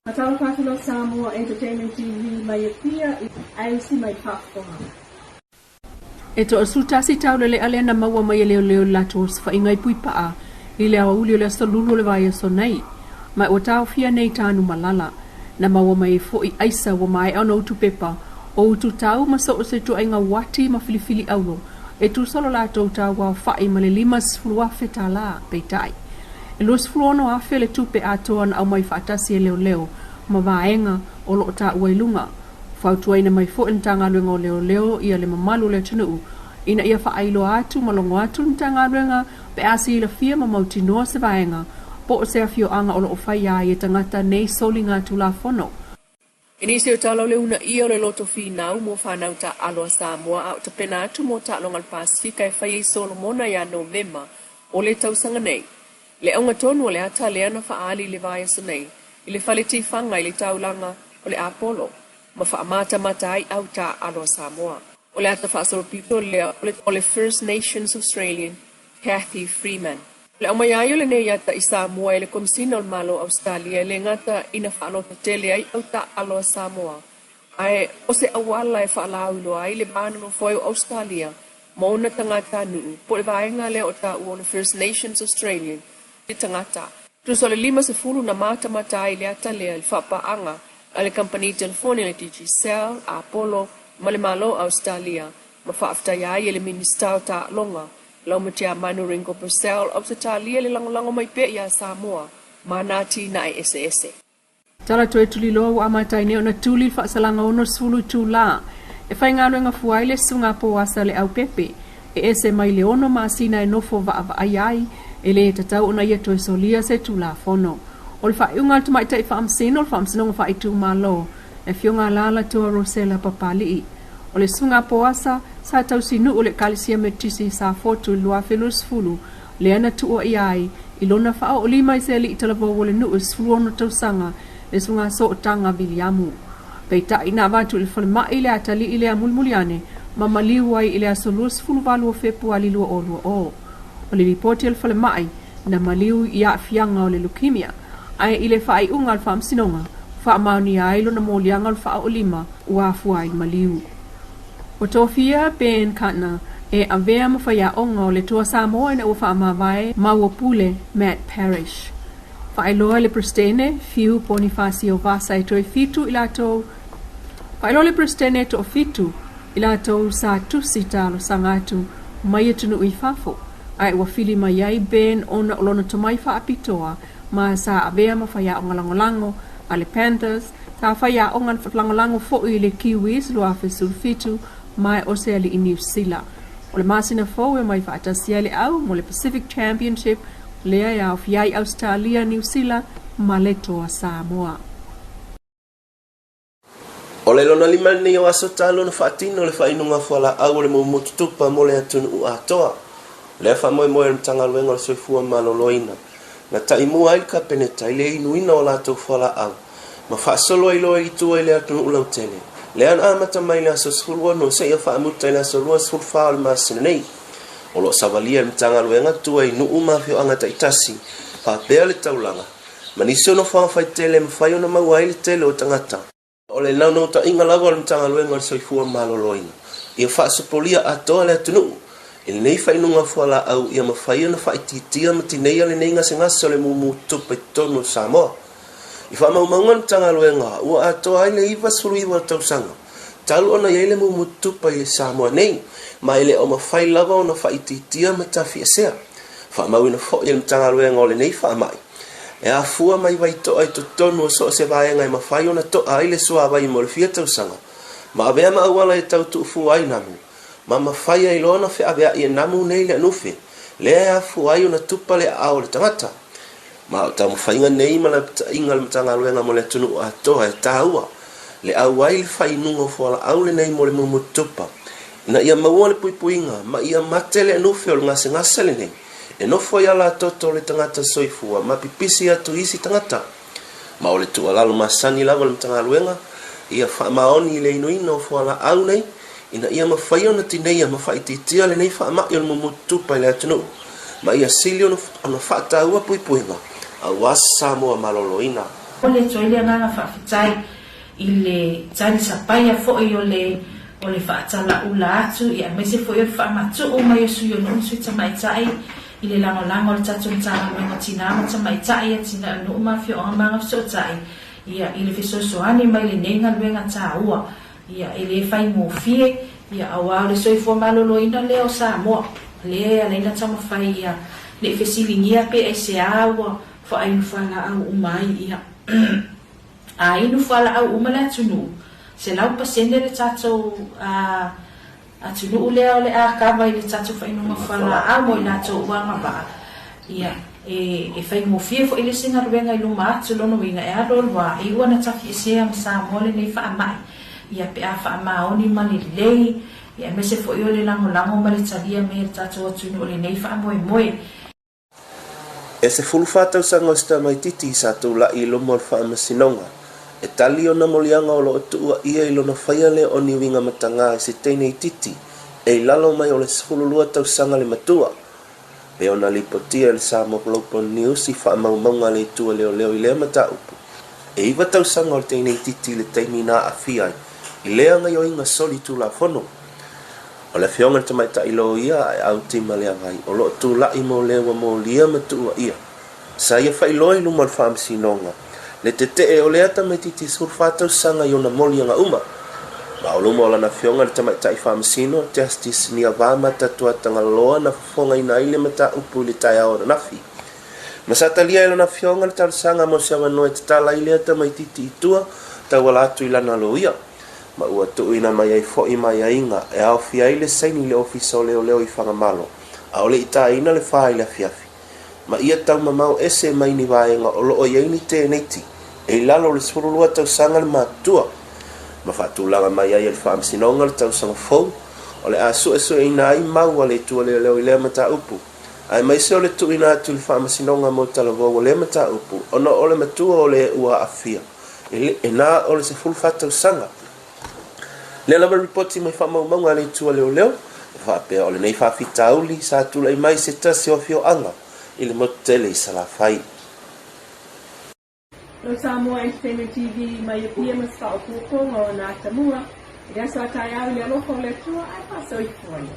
Faatalofa atu lau Samoa Entertainment TV mai Apia i Aisi mai faafofoga. E toasulutasi taulele'a lea na maua mai e leoleo i le latou osofaiga i Puipaa i le aoauli o le aso Lulu o le vaiaso nei, ma ua taofia nei Tanumalala. Na maua mai ai fo'i aisa ua maea ona utu pepa o utu tau ma so o se ituaiga uati ma filifili aulo e tusa lo latou tauaofa'i ma le 50,000 tālā, peitai, e 26,000 le tupe atoa na aumai faatasi e leoleo ma vaega o lo o taua i luga. Fautuaina mai foi le Matagaluega o Leoleo ia le mamalu o le atunuu ina ia faailoa atu ma logo atu le Matagaluega pe a silafia ma mautinoa se vaega po o se afioaga o lo o faia ai e tagata nei soliga Tulafono. I nisi o tala o le uunaia o le loto finau mo fanau taaalo a Samoa a o tapena atu mo taaloga a le Pasefika e fai ai Solomona ia Novema o le tausaga nei. Le auga tonu o le ata lea na faaali i le vaiaso nei i le fale tifaga i le taulaga o le Apolo ma faamatamata ai au taaalo a Samoa. O le ata faasolopito lea o le First Nations Australian Cathy Freeman. O le aumai ai o lenei ata i Samoa e le Komesina o le Malo o Ausetalia e le gata ina faalototele ai au taaalo a Samoa, ae o se auala e faalauiloa ai le va nonofo ai o Ausetalia ma ona tagatanuu po o le vaega lea o taua o le First Nations Australian le tagata. Tusa o le 50 na matamata ai le ata lea i le faapaaga a le kamupani telefoni a le Digicel, Apollo ma le Malo o Ausetalia ma faafetaia ai e le Minisita o Taaloga, Laumatiamanu Ringo Purcell, Ausetalia le lagolago mai pea iā Samoa ma ana atinae eseese. Tala toe tuliloa ua amata ai nei ona tuli le faasalaga 60 itulā e faigaluega fua ai le susuga Poasa le Aupepe e ese mai le ono masina e nofo vaavaaia ai e lē tatau ona ia toe solia se Tulafono. O le faaiuga a le Tamaitai Faamasino o le Faamasinoga Faaitumalo, le Afioga Alaalatoa Rosella Papali'i. O le susuga Poasa sa tausinuu o le Ekalesia Metotisi i Safotu i le 2020 lea na tuuaia ai i lona faaoolima i se alii talavou o le nuu e 16 tausaga le susuga Sootaga Viliamu. Peitai na avatu i le falemai le atalii lea mulimuli ane ma maliu ai i le aso 28 o Fepuali 2020. O le lipoti a le falemai, na maliu i aafiaga o le leukemia, ae i le faaiuga a le faamasinoga, faamaonia ai lona moliaga o le faaoolima ua afua ai maliu. Ua tofia Ben Kuttner e avea ma faiaoga o le Toa Samoa ina ua faamavae ma ua pule Matt Parrish. Faailoa le Peresetene, Fiu Ponifasio Vasa e toe fitu i latou Faailoa le Peresetene e toafitu i latou sa tusi talosaga atu mai atunuu i fafo, ae ua fili mai ai Ben ona o lona tomai faapitoa ma sa avea ma faiaoga lagolago a le Panthers, sa faiaoga lagolago foi i le Kiwis 2017 ma o se alii Niu Sila. O le masina fou e omai faatasi ai le au mo le Pacific Championship lea e aofia ai Ausetalia, Niu Sila ma le Toa Samoa. O le lona lima lenei o aso talu ona faatino le faainuga fualaau o le mumu tupa mo le atunuu atoa. O lea faamoemoe o le Matagaluega o le Soifua Maloloina na taimua ai le Kapeneta i le inuina o latou fualaau ma faasolo ai loa i tua i le atunuu lautele, lea na amata mai i le aso 16 seia faamuta i le aso 24 o le masina nei. O lo o savalia e le Matagaluega tua i nuu ma afioaga taitasi faapea le taulaga ma nisi o nofoaga faitele e mafai ona maua ai le tele o tagata. O le naunautaiga lava o le Matagaluega o le Soifua Maloloina, ia faasopolia atoa le atunuu i lenei faainuga fualaau ia mafai ona faaitiitia ma tineia lenei gasegase o le mumu tupe i totonu o Samoa. I faamaumauga a le Matagaluega, ua atoa ai le 99 tausaga talu ona i ai le mumu tupe i Samoa nei, ma e le o mafai lava ona faaitiitia ma tafiesea. Faamauina foi e le Matagaluega o lenei faamai, e afua mai Vaitoa i totonu o so o se vaega e mafai ona toa ai le suavai mo le fia tausaga, ma avea ma auala e tau tuufua ai namu, ma mafai ai loa ona feaveai e namu nei le anufe, lea e afua ai ona tupa le aao o le tagata. Ma o taumafaiga nei ma lapataiga a le Matagaluega mo le atunuu atoa e taua le auai le faainuga o fualaau lenei mo le mumutupa, ina ia maua le puipuiga ma ia mate le anufe o le gasegase lenei e nofo ai alatoto o le tagata soifua ma pipisi atu i isi tagata. Ma o le tuualalo masani lava o le Matagaluega, ia faamaoni i le inuina o fualaau nei ina ia mafai ona tineia ma faaitiitia lenei faamai o le mumutupa i le atunuu ma ia sili ona faataua puipuiga aua se Samoa maloloina. Momoli atu ai le agaga faafetai i le talisapaia foi o le o le faatalaula atu ia aemaise foi o le faamatuu mai o sui o nuu ma sui tamaitai i le lagolago a le tatou Matagaluega o Tina ma Tamaitai, Atinae o Nuu ma Afioaga ma Agafesootai ia i le fesoasoani mai lenei galuega taua ia e le faigofie ia aua o le soifua maloloina lea o Samoa lea e ala ai ona taumafai ia ne i fesiligia pe aisea ua faainu fualaau uma ai ia a inu fualaau uma le atunuu 100% le tatou atunuu lea o le a kava i le tatou faainuga fualaau mo i latou ua agavaa ia e e faigofie foi le isi galuega i luma atu lona uiga e alu alu a e iu ana tafiesea ma Samoa lenei faamai ia pe a faamaoni ma lelei ia aemaise foi o le lagolago ma le talia mai e le tatou atunuu lenei faamoemoe. E 14 tausaga o se tamaitiiti sa tulai i luma o le faamasinoga e tali ona moliaga o lo o tuuaia i lona faia lea o ni uiga matagā i se teine itiiti e i lalo mai o le 12 tausaga le matua. Pei ona lipotia e le Samoa Global News i faamaumauga a le Itu a Leoleo i lea mataupu, e iva tausaga o le teine itiiti i le taimi na aafia ai i lea gaioiga solitulafono. O le afioga i le tamaitai loia a Aeau Timaleavai o lo o tulai mo le ua molia ma tuuaia sa ia faailoa i luma o le Faamasinoga le tetee o lea tamaitiiti 14 tausaga i ona moliaga uma. Ma o luma o lana afioga i le tamaitai Faamasino, Justice Niavama Tatuatangaloa na fofogaina ai le mataupu i le taeao ananafi. Ma sa talia e lana afioga le talosaga mo se avanoa e tatala ai lea tamaitiiti i tua tauala atu i lana loia. Ma ua tuuina mai ai foi ma aiaiga e aofia ai le saini i le Ofisa o Leoleo i Fagamalo, ʻaʻole i tāina le fā i le afiafi. Ma ia taumamao ese mai ni vaega o lo o i ai ni tēneiti e i lalo o le 12 tausaga le matutua. Ma faatulaga mai ai e le Faamasinoga le tausaga fou o le a suesueina ai mau a le Itu a Leoleo i lea mataupu, aemaise o le tuuina atu i le Faamasinoga mo talavou o lea mataupu ona o le matua o le ua aafia e na o le 14 tausaga. Lea lava lipoti mai faamaumauga a le Itu a Leoleo e faapea o lenei faafitauli sa tulai mai se tasi o afioaga i le motu tele i Salafai. No Samoa Entertainment TV mai Apia ma se faaopoopoga o na atamua i le aso a taeao i le alofa o le Atua ae faasoifua ia.